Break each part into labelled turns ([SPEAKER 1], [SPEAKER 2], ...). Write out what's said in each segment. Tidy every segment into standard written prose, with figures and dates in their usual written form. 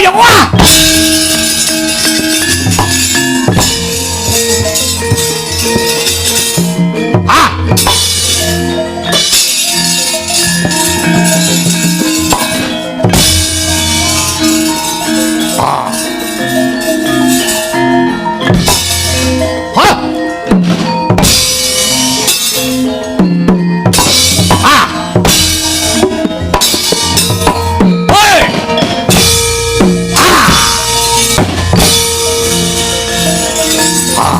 [SPEAKER 1] ya wah. Ah. Ah. Ha. Ah. Hei. Ah. Ah.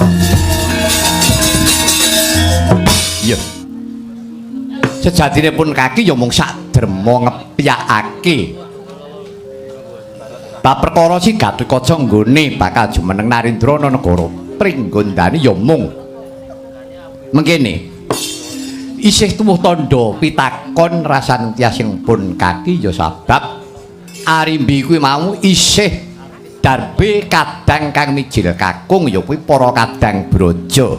[SPEAKER 1] Iya. Sejatine pun kaki ya mung sak derma ngepyakake. Bab perkara si Gatotkaca nggone bakal jumeneng Narendra ana negara Pringgondani ya mung mengkene. Isih tuwuh tandha pitakon rasan tiasing pun kaki ya sabab Arimbi kuwi mau isih darbe kadang kang mijil kakung ya kuwi para kadang braja.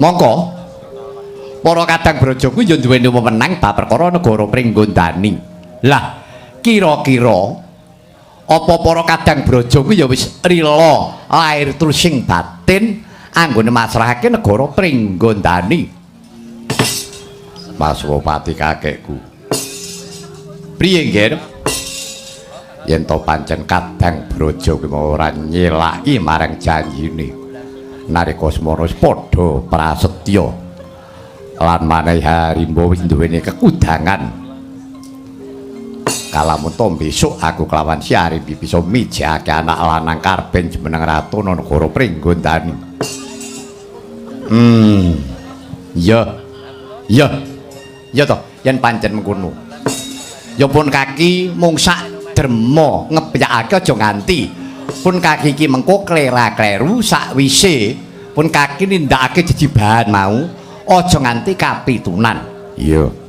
[SPEAKER 1] Mongko para kadang braja kuwi ya duweni wewenang bab perkara negara Pringgondani. Lah, kira-kira apa para kadang braja kuwi ya wis rila lair trusing batin anggone masrahake negara Pringgondani. Mas Wopati kakekku. Priye, Ngger? Yen to pancen kadang braja kuwi mau ora nyelaki marang janjine. Nalika semono wis padha prasetya lan maneh Harimba wis duweni kekudangan. Kalamun to besok aku kelawan si Arimbi bisa mijake anak lanang karben jumeneng ratu ana negara Pringgondani. Iya. Iya. Iya to, yen pancen mengkono. Ya pun kaki mung sak derma ngepyakake aja nganti pun kaki iki mengko klera-kleru sakwise pun kaki nindakake jejibahan mau aja nganti kapitunan. Iya.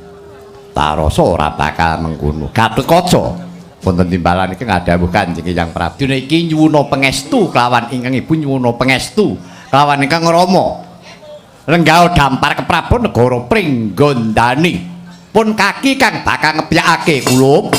[SPEAKER 1] Tak rasa ora bakal mengkono. Gatotkaca wonten timbalan iki ngadhawuh Kanjeng Hyang Prabu. Dina iki nyuwuna pangestu kelawan ingkang ibu nyuwuna pangestu kelawan ingkang rama. Lenggah dampar keprabon negara Pringgondani. Pun kaki kang bakal ngepyakake kulup.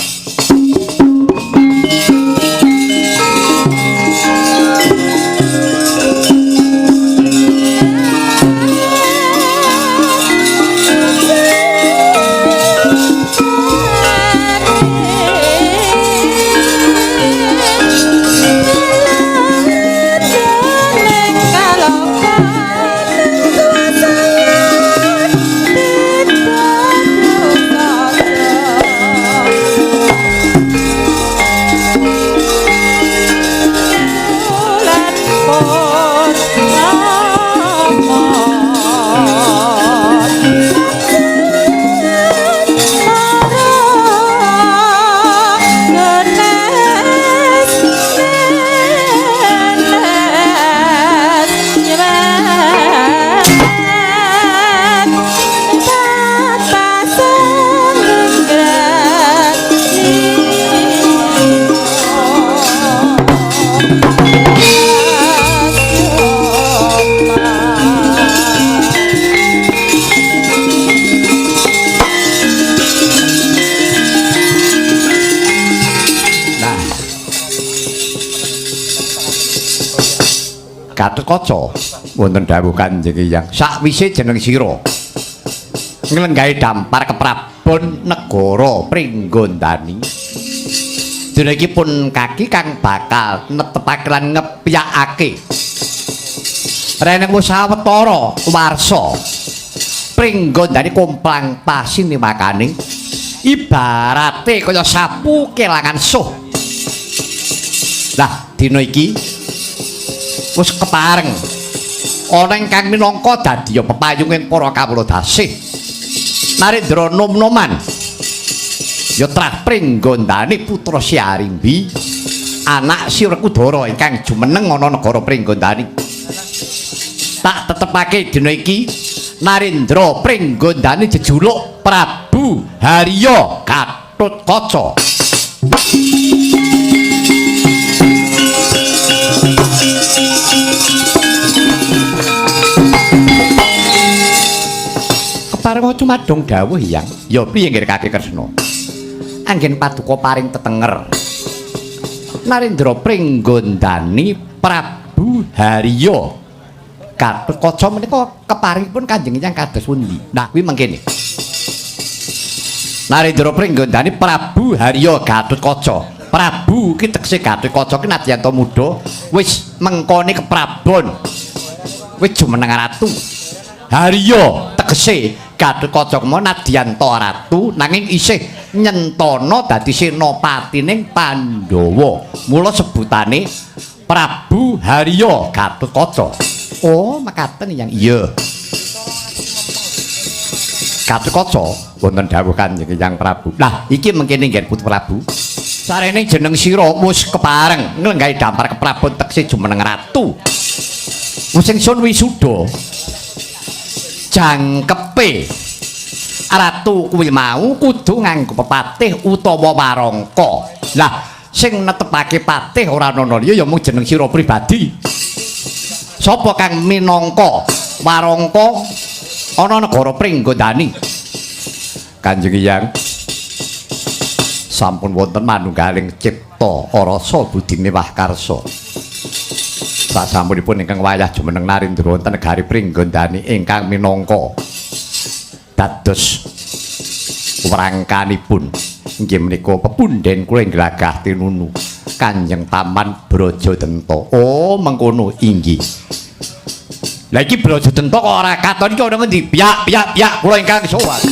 [SPEAKER 1] Gatotkaca wonten dawuh Kanjeng Hyang sakwise jeneng sira nglenggahi dampar keprabon negara Pringgondani dina iki pun kaki kang bakal netepake lan ngepyakake reneng wis sawetara warsa Pringgondani komplang pasinimakane ibarate kaya sapu kelangan suh. Lah dina iki wis kepareng ana ingkang minangka dadiya pepayunging para kawula dasih Narendra nom-noman ya trah Pringgondani putra Si Arimbi anak Si Werkudara ingkang jumeneng ana negara Pringgondani. Tak tetepake dina iki Narendra Pringgondani jejuluk Prabu Harya Gatotkaca. Kepareng cumadong dawuh Hyang. Ya piye nggih Kakek Kresna? Anggen paduka paring tetenger. Narendra Pringgondani Prabu Harya Gatotkaca menika keparingipun Kanjeng Hyang kados pundi? Nah, kuwi mengkene. Narendra Pringgondani Prabu Harya Gatotkaca. Prabu ki tegese Gatotkaca ki nadyan ta muda wis mengkone keprabon. Wis jumeneng ratu. Harya tegese Gatotkaca kuwi nadyan ta ratu nanging isih nyentana dadi senopatining Pandhawa. Mula sebutane Prabu Harya Gatotkaca. Oh, mekaten yang iya. Gatotkaca wonten dawuh Kanjeng Hyang Prabu. Lah, iki mengkene nggih Putu Prabu. Sarene jeneng sira wis kepareng nglenggahi dampar keprabon tegese jumeneng ratu. Wis ingsun wisuda. Jangkepe ratu kuwi mau kudu nganggo pepatih utawa warangka. Lah, sing netepake patih ora ana liya ya mung jeneng sira pribadi. Sapa kang minangka warangka ana negara Pringgondani? Kanjeng Hyang sampun wonten manunggaling cipta rasa budi mewah karsa. Sasampunipun ingkang wayah jumeneng Narendra wonten negari Pringgondani ingkang minangka dados wrangkanipun inggih menika pepunden kula ing Glagah Tinunu Kanjeng Paman Brajadenta. Oh, mengkono inggih. Lah iki Brajadenta kok ora katon iki ana ngendi? Piyak piyak piyak kula ingkang sowan.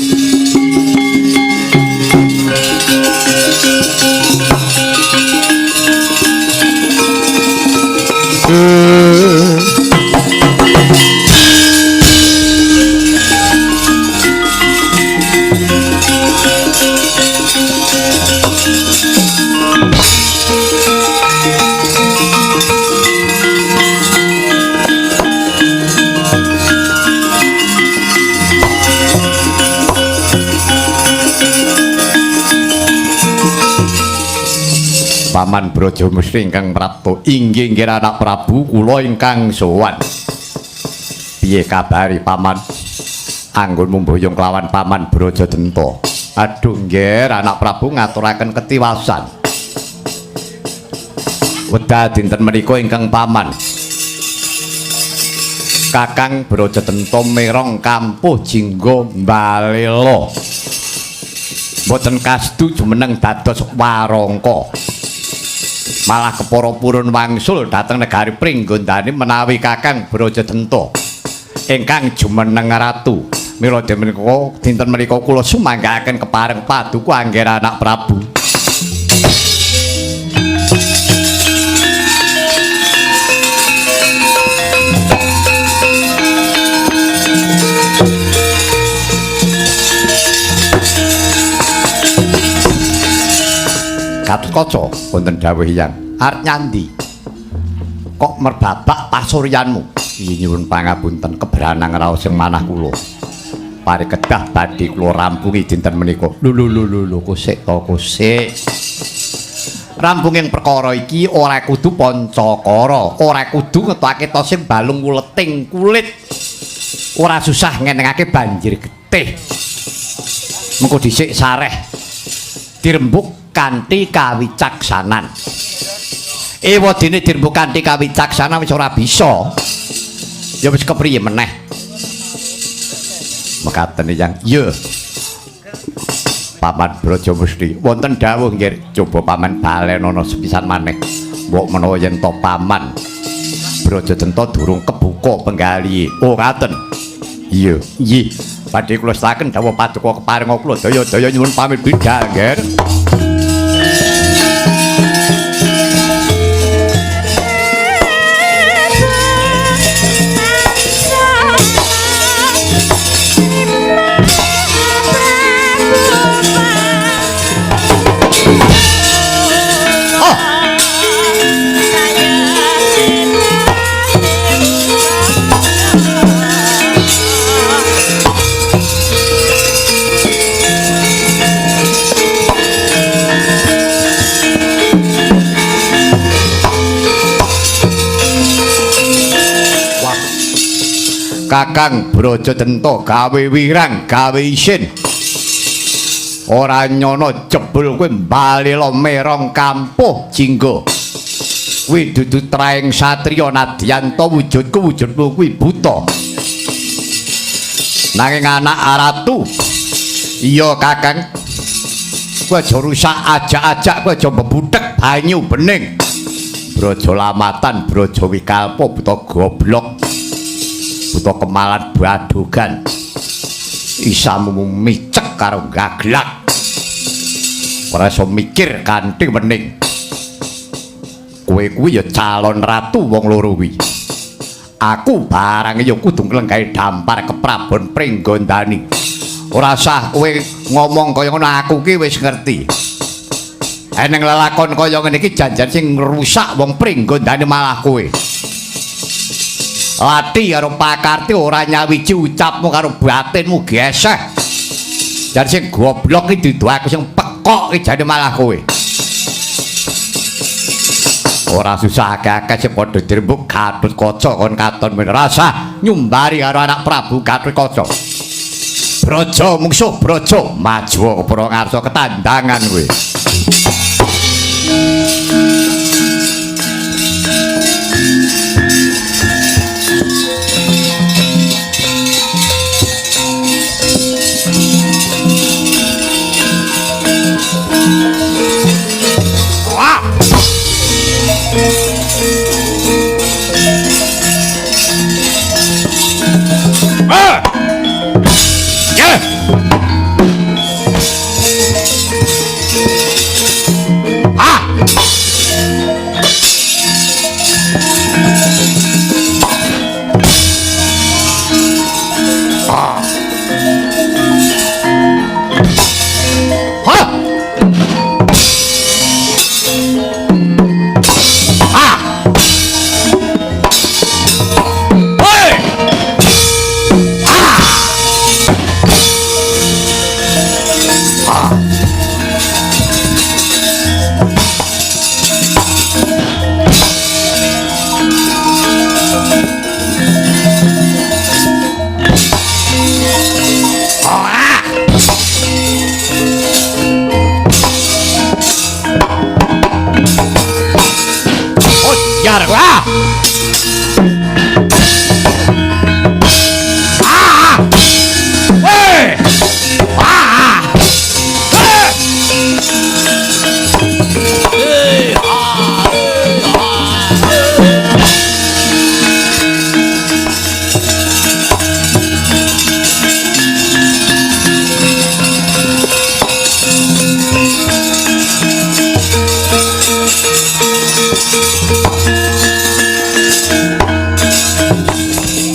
[SPEAKER 1] Paman Brajamusti ingkang prapta inggih nggih anak Prabu kula ingkang sowan. Piye kabare Paman? Anggonmu mboyong kelawan Paman Brajadenta. Aduh nggih anak Prabu ngaturaken ketiwasan. Wekdal dinten menika ingkang Paman Kakang Brajadenta merong kampuh jingga mbalela. Mboten kasdu jumeneng dados warangka. Malah kepara purun wangsul dhateng negari Pringgondani menawi Kakang Brajadenta ingkang jumeneng ratu. Mila menika dinten menika kula sumanggaaken kepareng paduka angger anak Prabu. Gatotkaca wonten dawuh Hyang arep nyandi kok merbabak pasuryanmu. Nyuwun pangapunten kebranang raos ing manah kula. Pari kedah badhe kula rampungi dinten menika. Lho lho lho lho kosek to kosek. Rampunging perkara iki ora kudu pancakara, ora kudu ngetokake tosing balung wuleting kulit. Ora susah ngenengake banjir getih. Mengko dhisik sareh dirembuk kanthi kawicaksanan. Ewadene dirembuk kanthi kawicaksanan wis ora bisa. Ya wis kepriye meneh. Mekaten Hyang. Iya. Paman Brajamusti wonten dawuh nggih, coba Paman balenono sepisan maneh. Mbok menawa yen to Paman Brajadenta durung kebuka penggali. Oh ngaten. Iya, nggih. Badhe kula setaken dawuh paduka keparenga kula daya-daya nyuwun pamit bidhal nggih. Kakang Brajadenta gawe wirang, gawe isin. Ora nyono jebul kowe mbalela merong kampuh jingga. Kuwi dudu traing satriya nadyan ta wujudku wujudmu kuwi buta. Nanging anak ratu. Iya Kakang. Kowe aja rusak ajak-ajak, kowe aja mbebudhek banyu bening. Braja Lamatan, Braja Wikalpa buta goblok. Buta kemalan badogan. Isamu micek karo gaglak. Ora iso mikir kanthi wening. Kowe kuwi ya calon ratu wong loro kuwi. Aku barang ya kudu nglenggahi dampar keprabon Pringgondani. Ora usah kowe ngomong kaya ngono, aku ki wis ngerti. Eneng lelakon kaya ngene iki janjan sing ngrusak wong Pringgondani malah kowe. Lati karo Pakarti ora nyawiji ucapmu karo batinmu geseh. Jan sing goblok iki dudu aku, sing pekok iki jane malah kowe. Ora susah akeh-akeh sing padha dirembug Gatotkaca kon katon men rasa nyumbari karo anak Prabu Gatotkaca. Braja mungsuh Braja maju kepara ngarsa ketandangan kowe.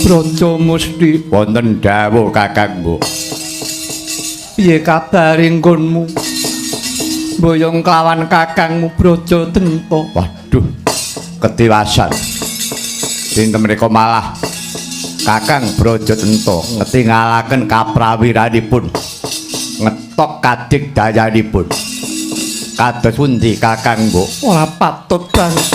[SPEAKER 1] Braja Musti wonten dawuh Kakang Mbok. Piye kabare nggonmu? Mboyong kelawan kakangmu Braja Tento. Waduh, ketiwasan. Dinten menika malah Kakang Braja Tento ngetingalaken kaprawiranipun, ngetok kadigdayanipun. Kados pundi Kakang Mbok? Ora patut banget.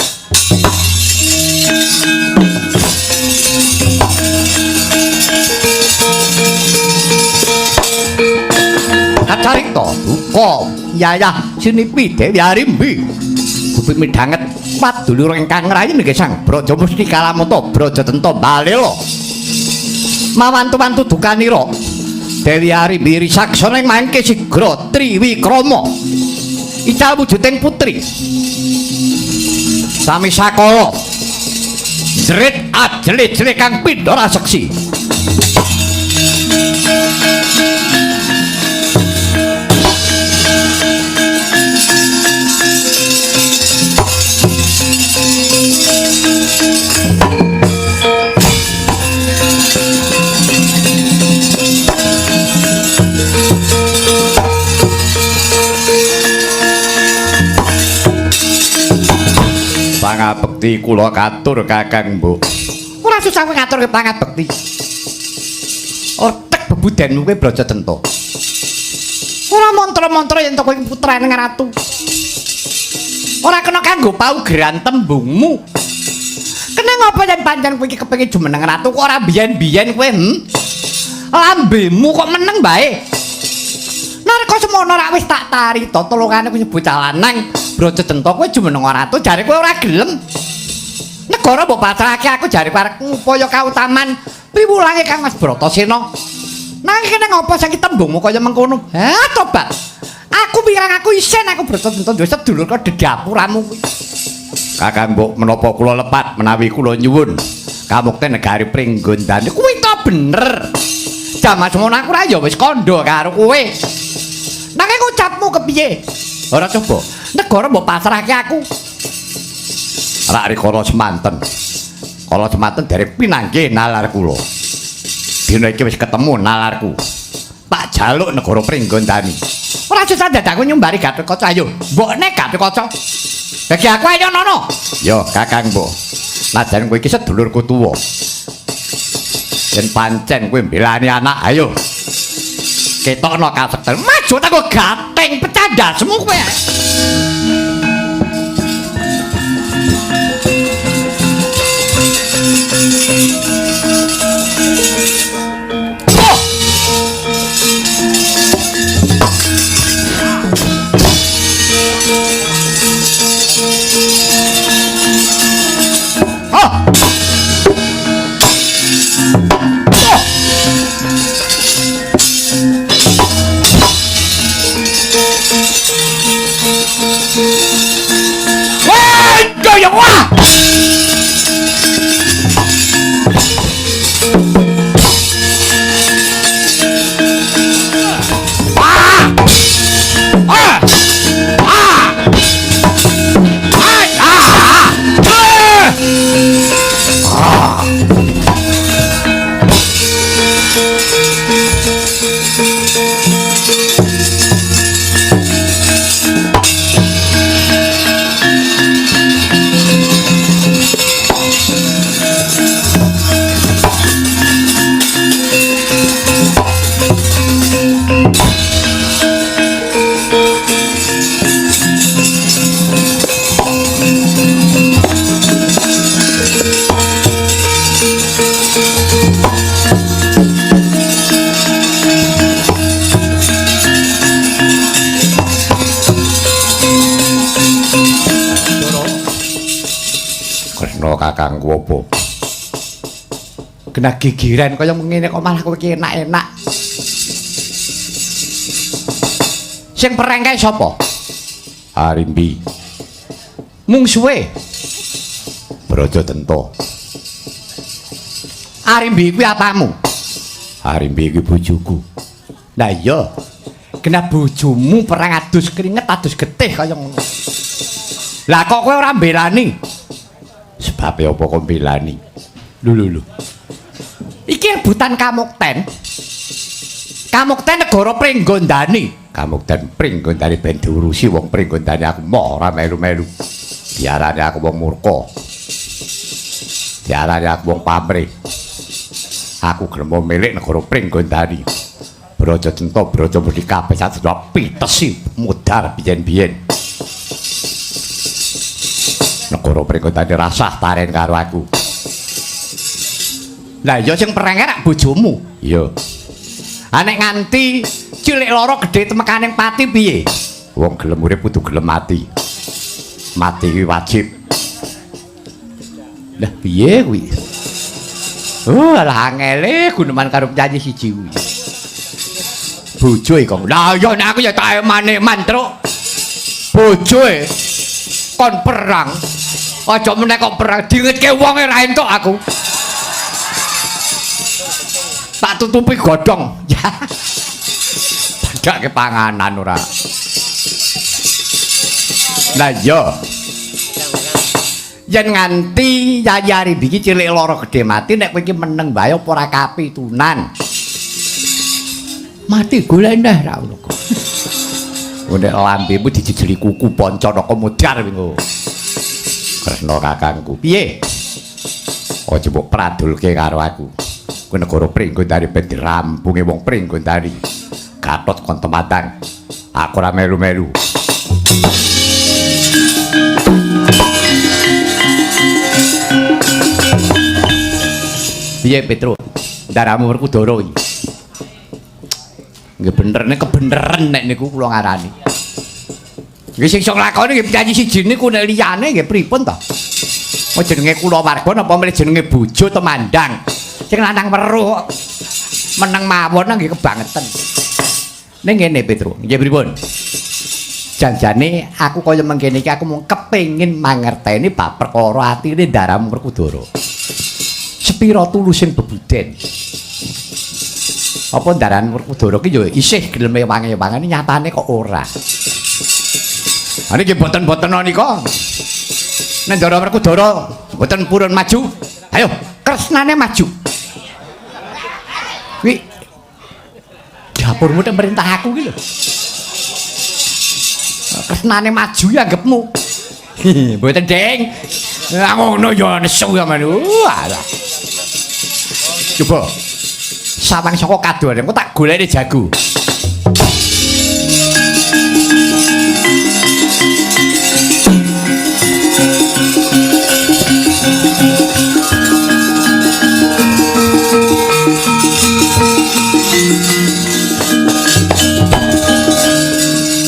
[SPEAKER 1] Kacarita duka yayah sinipi Dewi Arimbi gupi midhanget padulur ingkang ngrayi nggih Sang Braja Musti Kalamata Braja Tento balela mawantu-wantu dukanira Dewi Arimbi risaksana ing mangke sigra triwikrama ical wujuding putri sami sakala jerit ajele-jele kang pindha raseksi. Pangabekti kula katur Kakang Mbok. Ora susah kowe ngaturke pangabekti. Otek bebudenmu kowe Braja Tento. Ora mantra-mantra yen to kowe putrane ratu. Ora kena kanggo paugeran tembungmu. Kena ngapa yen pancen kowe iki kepengin jumeneng ratu kok ora biyen-biyen kowe, Lambemu kok meneng bae. Rikala semono rak wis tak tari to tolongane kuwi bocah lanang Brajatenta kowe jumeneng ratu jare kowe ora gelem. Negara mbok pasrahake aku jare parek ngupaya kautaman piwulange Kang Mas Bratasena. Nanging kene ngopo saiki tembungmu kaya mengkono? Ha tobat. Aku pirang aku isin aku Brajatenta duwe sedulur kok dedapuramu kuwi. Kakang mbok menapa kula lepat menawi kula nyuwun kamukten negari Pringgondani kuwi to bener. Jaman semono aku ra ya wis kandha karo kowe. Nanging ucapmu kepiye? Ora coba. Negara mbok pasrahke aku. Rak rikala semanten. Kala semanten derek pinanggih nalar kula. Dina iki wis ketemu nalarku. Tak jaluk negara Pringgondani. Ora susah dadakku nyumbari Gatotkaca ayo. Mbokne Gatotkaca. Bagi aku ayo nono. Yo Kakang mbok. Najan kowe iki sedulurku tuwa. Yen pancen kowe mbelani anak ayo. Ketokno kasekten. Maju tak kok gating pecah ndasmu kowe. Kakangku apa? Kena gigiran kaya ngene kok malah kowe iki enak-enak. Sing pereng kae sapa? Arimbi. Mungsuhe Brajatenta. Arimbi kuwi apamu? Arimbi kuwi bojoku. Lah iya. Kena bojomu perang adus keringet adus getih kaya ngono. Lah kok kowe ora mbelani? Sebabe apa kok mbelani? Lho lho lho. Iki rebutan kamukten. Kamukten negara Pringgondani. Kamukten Pringgondani ben diurusi wong Pringgondani aku moh ora melu-melu. Diarani aku wong murka. Diarani aku wong pamrih. Aku gelem milik negara Pringgondani. Brajatenta Brajamudi kabeh sak pitesi mudhar biyen-biyen. Negara Pringgondani rasah taren karo aku. Lah iya sing perenge rak bojomu. Iya. Ha nek nganti cilik lara gedhe temekaning pati piye? Wong gelem urip kudu gelem mati. Mati kuwi wajib. Lah piye kuwi? Oh, alah angele guneman karo penyanyi siji kuwi. Bojoe kok. Lah iya nek aku ya tak eman-eman, Truk. Bojoe kon perang. Aja meneh kok perang dingetke wonge ra entuk aku. Tak tutupi godhong. Ya. Padake panganan ora. Lah iya. Yen nganti Yayi Arimbi iki cilik lara gedhe mati nek kowe iki meneng wae apa ora kapitunan. Mati golek neh ra ngono kok. Nek lambemu dijejeli kuku Pancanaka mudhar wingo. Kresna kakangku. Piye? Aja mbok pradulke karo aku. Kowe negara Pringgondani ben dirampungi wong Pringgondani. Gatot kon tematang. Aku ora melu-melu. Piye Petro? Ndaramu Werkudara iki. Nggih bener nek kebeneran nek niku kula ngarani. Nggih sing iso nglakoni nggih penyanyi siji niku nek liyane nggih pripun to? Oh jenenge kulawarga napa milih jenenge bojo temandang. Sing lanang weruh meneng mawon nggih kebangetan. Ning ngene Petro, nggih pripun? Janjane aku kaya mengkene iki aku mung kepengin mangerteni bab perkara atine ndaramu Werkudara. Sepira tulusing bebuden. Apa ndaran Werkudara ki ya isih gelem ewang-ewangane nyatane kok ora. Ha niki boten-boten nika. Nek ndara Werkudara mboten purun maju. Ayo, kresnane maju. Kuwi dapurmu nek merintah aku ki lho. Kresnane maju ya anggepmu. Mboten, Ding. Lah ngono ya nesu sampean. Alah. Coba sawang saka kadohan engko tak golekne jago.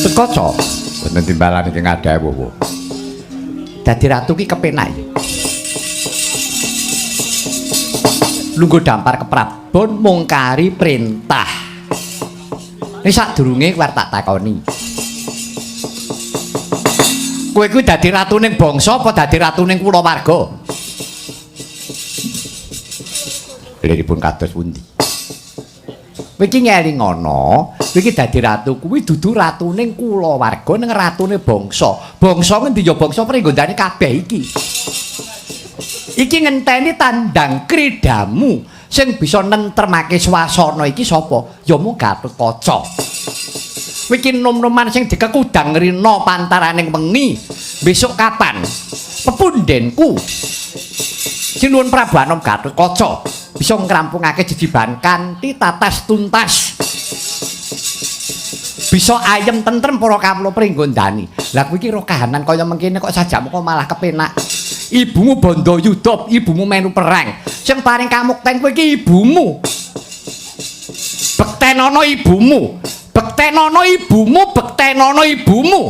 [SPEAKER 1] Tekaca wonten timbalan iki ngadhawuh. Dadi ratu ki kepenak. Lungguh dampar keprabon mung kari perintah. Nek sadurunge kowe tak takoni. Kowe kuwi dadi ratuning bangsa apa dadi ratuning kulawarga? Liripun kados pundi? Kowe iki ngelingono, kowe iki dadi ratu kuwi dudu ratuning kulawarga ning ratune bangsa. Bangsa ngendi ya bangsa pringgondane kabeh iki. Iki ngenteni tandang kridamu sing bisa nentremake swasana iki sapa? Ya mung Gatotkaca. Kowe iki nom-noman sing dikekudang rina pantaraning wengi. Besok kapan? Pepundenku Sinuwun Prabu Anom Gatotkaca bisa ngrampungake jejibahan kanthi tatas tuntas. Bisa ayem tentrem para kawula pringgondani. Lah kowe iki ro kahanan kaya mengkene kok sajakmu kok malah kepenak. Ibumu Bandayuda, ibumu melu perang. Sing paring kamukten kowe iki ibumu. Bektenono ibumu. Bektenono ibumu, bektenono ibumu.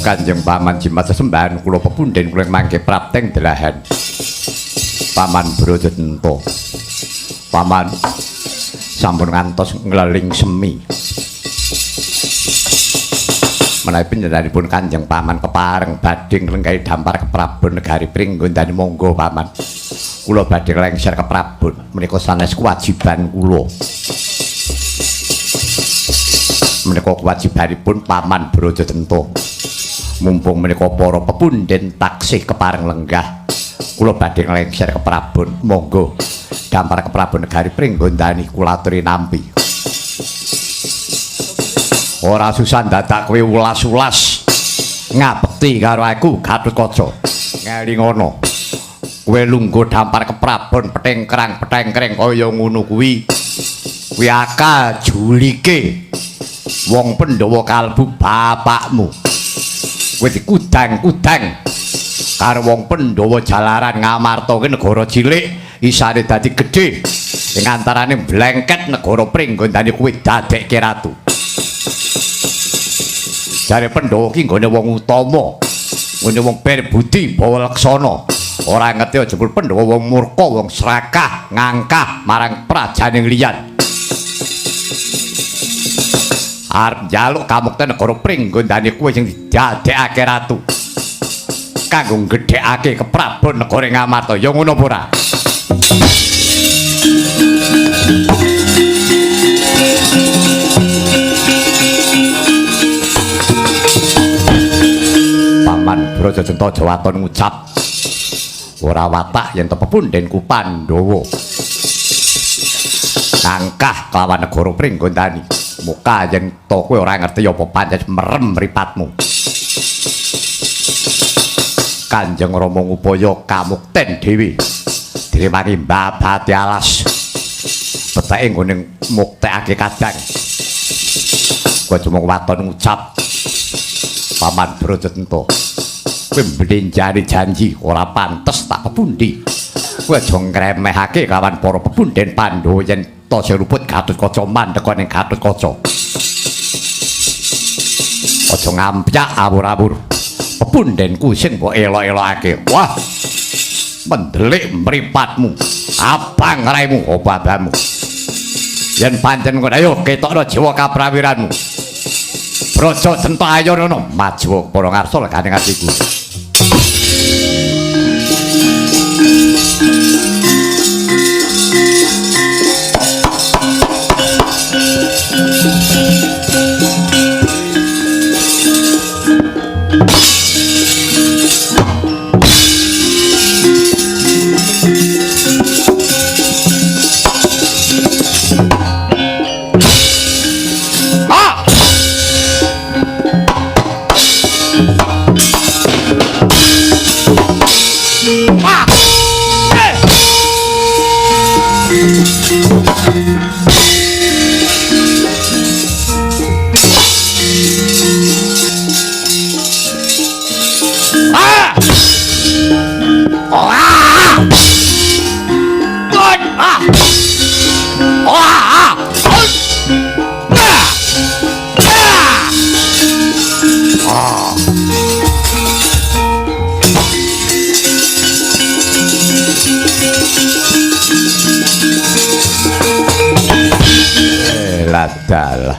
[SPEAKER 1] Kanjeng Paman Jimat sesembahan kula pepunden kula mangke prapteng delahan. Paman Brajatenta. Paman sampun ngantos ngleling semi. Menawi panjenenganipun Kanjeng Paman kepareng badhe nglenggahi dampar keprabon negari Pringgondani monggo Paman. Kula badhe lengser keprabon menika sanes kewajiban kula. Menika kewajibanipun Paman Brajatenta. Mumpung menika para pepunden taksih kepareng lenggah, kula badhe nglengser keprabon. Monggo dampar keprabon negari Pringgondani kula aturi nampi. Ora susah dadak kowe ulas-ulas ngabekti karo aku Gatotkaca. Ngelingono. Kowe lungguh dampar keprabon petengkrang petengkreng kaya ngono kuwi. Kuwi akal julike wong Pandhawa kalbu bapakmu. Kowe dikudang-kudang karo wong Pandhawa jalaran Ngamarta ki negara cilik isane dadi gedhe ing antarane blengket negara Pringgondani kuwi dadekke ratu. Jare Pandhawa ki nggone wong utama, nggone wong berbudi bawa laksana. Ora ngerti jebul Pandhawa wong murka, wong serakah, ngangkah marang prajaning liyan. Arep njaluk kamukten negara Pringgondani kuwi sing didadekake ratu. Kanggo nggedhekake keprabon negara Ngamarta. Ya ngono apa ora? Paman Brajatenta aja waton ngucap. Ora watak yen to pepundenku Pandhawa. Kangkah kelawan negara Pringgondani. Muka yen to kowe ora ngerti apa pancen merem mripatmu. Kanjeng Rama ngupaya kamukten dhewe. Direwangi mbabati alas. Peteke nggone muktekake kadang. Kowe cuma waton ngucap Paman Brajatenta. Kowe mblenjani janji ora pantes tak pepundi. Kowe aja ngremehake kawan para pepunden Pandhawa yen ta sing luput Gatotkaca mandeka ning Gatotkaca. Aja ngampyak awur-awur. Pepundenku sing mbok elok-elokake. Wah. Mendelik mripatmu. Abang raimu apa abamu. Yen pancen ngono ayo ketokno jiwa kaprawiranmu. Brajatenta ayo rono maju para ngarsa legane atiku. Ladalah.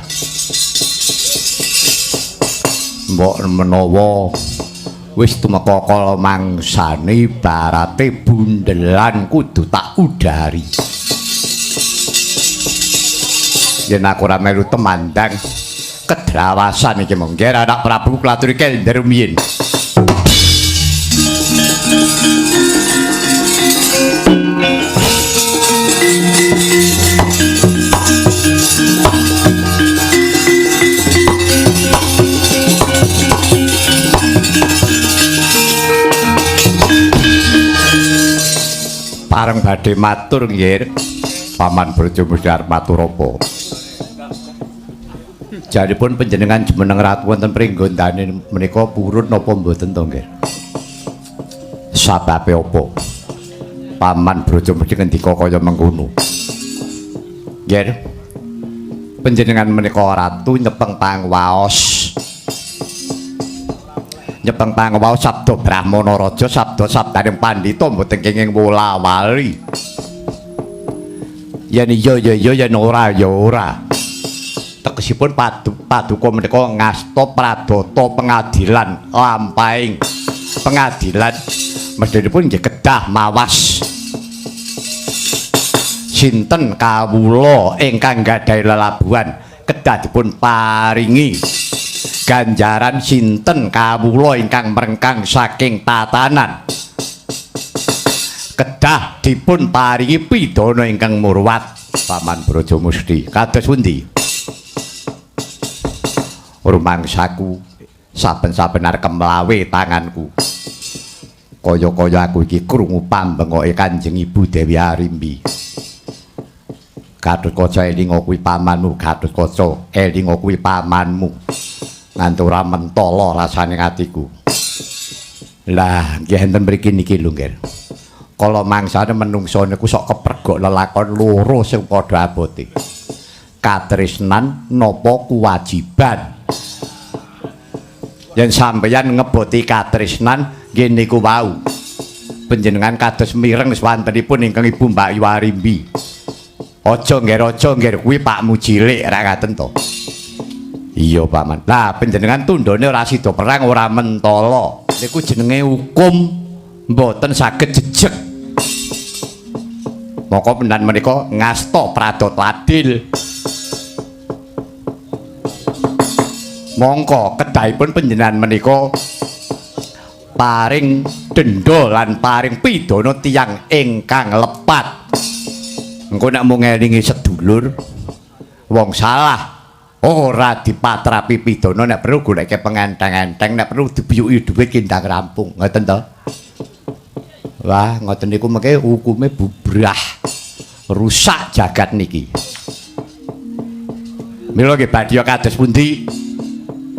[SPEAKER 1] Mbok menawa wis tumeka kala mangsane ibarate bundelan kudu tak udari. Yen aku ora melu temandang kedrawasan iki monggo anak Prabu klaturi kender rumiyin. Pareng badhe matur nggih Paman Brajamusti arep matur apa? Jaripun panjenengan jumeneng ratu wonten Pringgondani menika purun napa mboten to nggih? Sababe apa? Paman Brajamusti ngendika kaya mengkono. Nggih. Panjenengan menika ratu nyepeng pangwaos. Nyepeng pangwaos sabda Brahmana raja sabda sabdaning pandhita mboten kenging wola-wali. Yen iya ya iya, yen ora ya ora. Tegesipun paduka menika ngasta pradata pengadilan lampahing pengadilan mesthipun nggih kedah mawas sinten kawula ingkang gadhahi lelabuhan kedah dipun paringi ganjaran sinten kawula ingkang mrengkang saking tatanan kedah dipun paringi pidana ingkang murwat. Paman Brajamusti kados pundi? Rumangsaku saben-saben arep mlawe tanganku kaya-kaya aku iki krungu pambengoke Kanjeng Ibu Dewi Arimbi. Gatotkaca elinga kuwi pamanmu, Gatotkaca elinga kuwi pamanmu. Nganti ora mentala rasane atiku. Lah nggih enten mriki niki lho nggih. Kala mangsane menungsa niku sok kepergok lelakon loro sing padha abote. Katresnan napa kewajiban. Yen sampeyan ngeboti katresnan nggih niku wau. Panjenengan kados mireng swantenipun ingkang Ibu Mbak Yu Arimbi. Aja nggih, aja nggih kuwi pakmu cilik ra ngaten to. Iya Paman. Lah panjenengan tundhone ora sida perang ora mentala. Niku jenenge hukum mboten saged jejeg. Maka pendan menika ngasta pradata adil. Mongko kedahipun panjenengan menika paring denda lan paring pidana tiyang ingkang lepat. Engko nek mung ngelingi sedulur wong salah ora dipatrapi pidana, nek perlu goleke pengenteng-enteng, nek perlu dibiyuki dhuwit kindang rampung. Ngoten to? Wah, ngoten niku mengke hukume bubrah. Rusak jagat niki. Mila nggih badhe kados pundi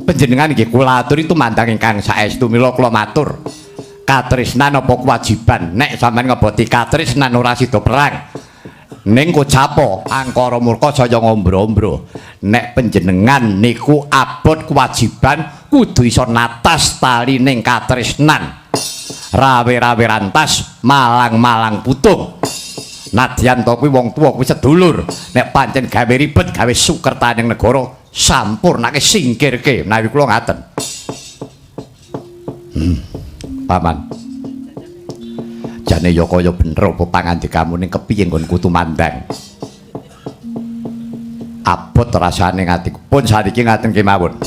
[SPEAKER 1] panjenengan nggih kula aturi tumandang ingkang saestu. Mila kula matur, katresnan apa kewajiban? Nek sampeyan ngeboti katresnan ora sida perang. Ning kocapo angkara murka saya ngombro-ombro. Nek panjenengan niku abot kewajiban kudu iso natas tali ning katresnan. Rawe-rawe rantas, malang-malang putung. Nadyan to kuwi wong tuwa kuwi sedulur. Nek pancen gawe ribet, gawe sukertaning negara, sampurnake singkirke. Menawi kula ngaten. Paman. Jane ya kaya bener apa pangandikamu ning kepiye nggonku tumandang. Abot rasane atiku. Pun saniki ngaten kemawon.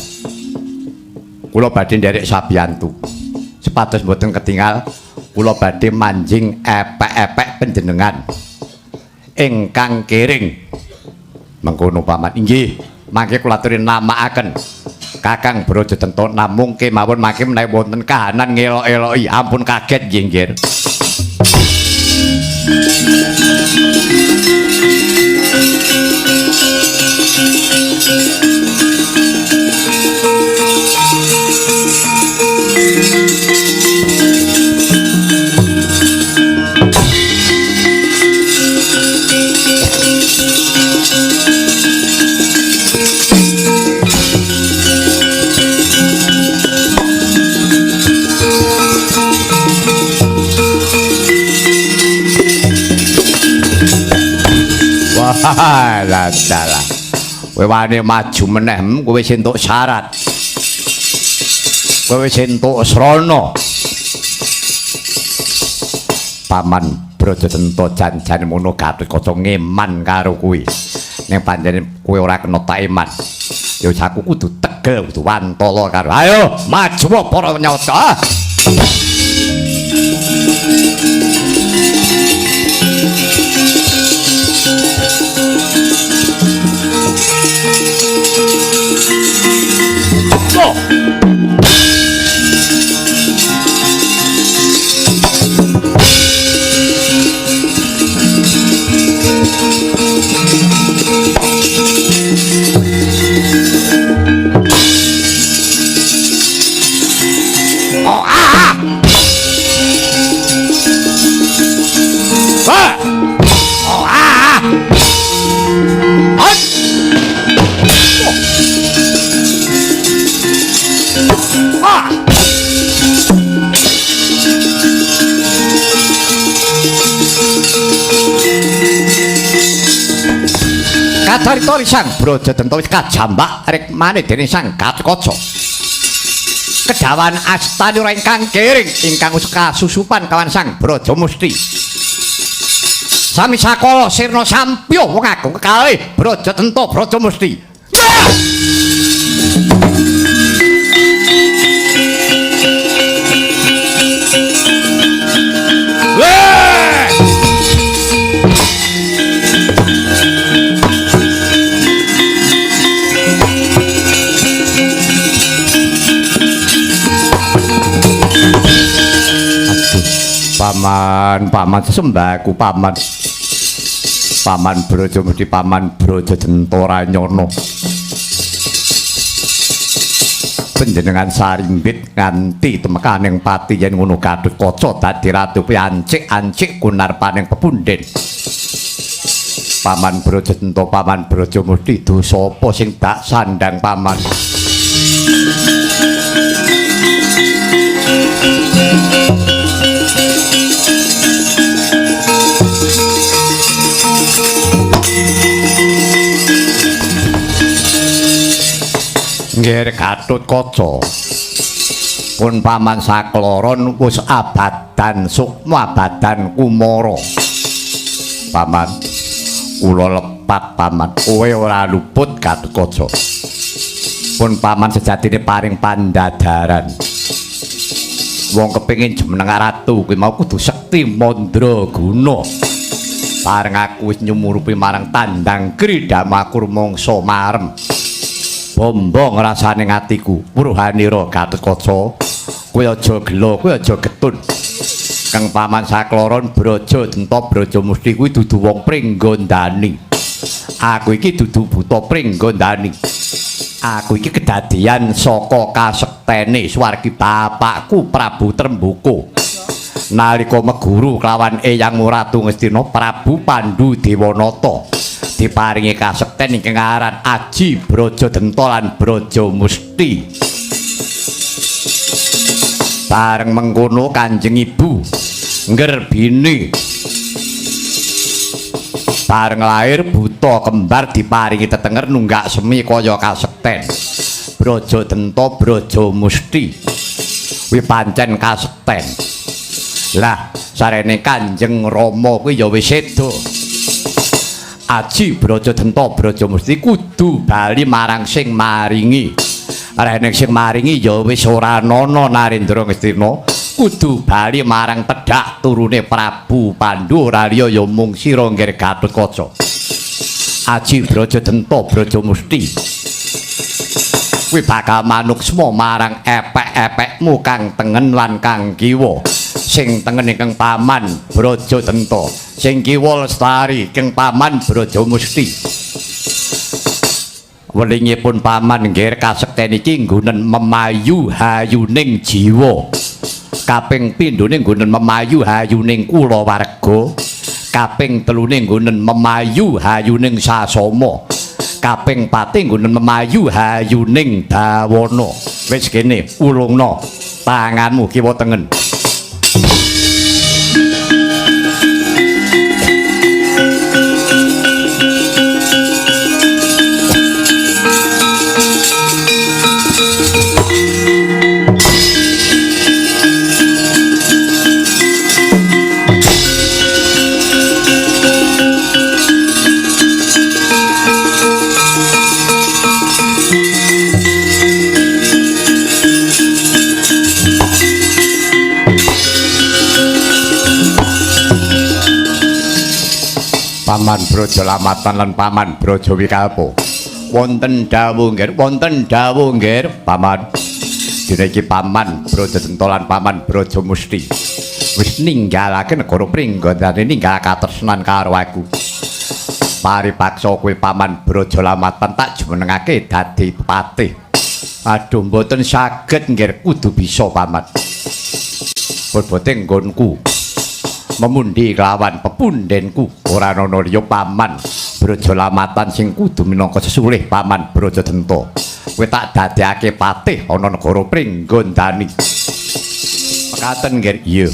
[SPEAKER 1] Kula badhe nderek sabiyantu. Sepados mboten ketingal, kula badhe manjing epek-epek panjenengan ingkang kiring. Mengkono paman. Inggih, mangke kula aturi namakaken Kakang Brajatenta namung kemawon mangke menawi wonten kahanan ngelok-eloki. Ampun kaget nggih, nggih. Wah, dalah. Kowe wani maju meneh, kowe wis entuk syarat. Kowe wis entuk srana. Paman Brajatenta jan-jane mono Gatotkaca ngeman karo kowe. Ning pancen kowe ora kena tak eman. Ya wis aku kudu tegel, kudu wantala karo. Ayo, maju para nyata. Go. Oh, ah. Ah. Oh, ah. Ah. Kacarita Sang Brajatenta wis kajambak rikmane dening Sang Gatotkaca. Kedawan astane ora ingkang kiring ingkang wis kasusupan kawan Sang Brajamusti. Sami sakala sirna sampya wong agung kekalih Brajatenta Brajamusti. Paman, paman sembahku paman. Paman Brajamusti, paman Brajatenta Ranyana. Panjenengan sarimbit nganti temekaning pati yen ngono Gatotkaca dadi ratu piancik-ancik kunarpaning pepundhen. Paman Brajatenta, paman Brajamusti, dosa apa sing tak sandang paman? Nggih Gatotkaca. Pun paman sakloron wis abadan sukma abadan kumara. Paman, kula lepat paman, kowe ora luput Gatotkaca. Pun paman sejatine paring pandadaran. Wong kepengin jumeneng ratu kuwi mau kudu sekti mandraguna. Bareng aku wis nyumurupi marang tandang kridamaku rumangsa marem. Bombong rasane atiku, wuruhanira Gatotkaca. Kowe aja gela, kowe aja getun. Kang paman sakloron Braja Denta Braja Musti kuwi dudu wong Pringgondani. Aku iki dudu buta Pringgondani. Aku iki kedadian saka kasektene swargi bapakku Prabu Tremboko. Nalika meguru kelawan Eyang Ratu Ngastina Prabu Pandu Dewanata diparingi kasekten ingkang aran Aji Braja Denta lan Braja Musti. Bareng mengkono Kanjeng Ibu nggerbini bareng lair buta kembar diparingi tetenger nunggak semi kaya kasekten. Braja Denta Braja Musti kuwi pancen kasekten. Lah sarene Kanjeng Rama kuwi ya wis sedo. Aji Braja Denta Braja Musti kudu bali marang sing maringi. Rene sing maringi ya wis ora ana Narendra Ngastina, kudu bali marang tedhak turune Prabu Pandu ora liya ya mung sira Ngger Gatotkaca. Aji Braja Denta Braja Musti kuwi bakal manuksma marang epek-epekmu kang tengen lan kang kiwa. Sing tengen ingkang paman Braja Denta, sing kiwa lestari ingkang paman Braja Musti. Welingipun paman nggih kasekten iki nggunen memayu hayuning jiwa. Kaping pindhone nggunen memayu hayuning kulawarga. Kaping telune nggunen memayu hayuning sasama. Kaping pate nggunen memayu hayuning dawana. Wis kene ulungna tanganmu kiwa tengen. Paman Braja Lamatan lan Paman Braja Wikalpa. Wonten dawuh nggih, wonten dawuh nggih, Paman. Dina iki Paman Braja Denta lan Paman Braja Musti wis ninggalake negara Pringgondani, ninggal katresnan karo aku. Paripaksa kowe Paman Braja Lamatan tak jumenengake dadi patih. Aduh mboten saged nggih, kudu bisa Paman. Bobote nggonku memundi kelawan pepundhenku ora ana liya Paman Braja Lamatan sing kudu minangka sesulih Paman Braja Denta. Kowe tak dadekake patih ana negara Pringgondani. Mekaten nggih. Iya.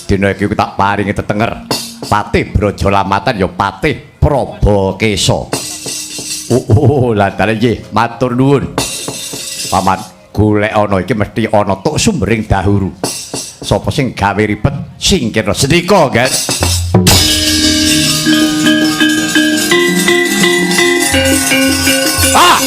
[SPEAKER 1] Dina iki tak paringi tetenger patih Braja Lamatan ya patih Prabakesa. Oh, lah dalah nggih, matur nuwun. Paman, golek ana iki mesti ana tuk sumbering dahuru. Sapa sing gawe ribet singkirna sendika, Guys. Ah!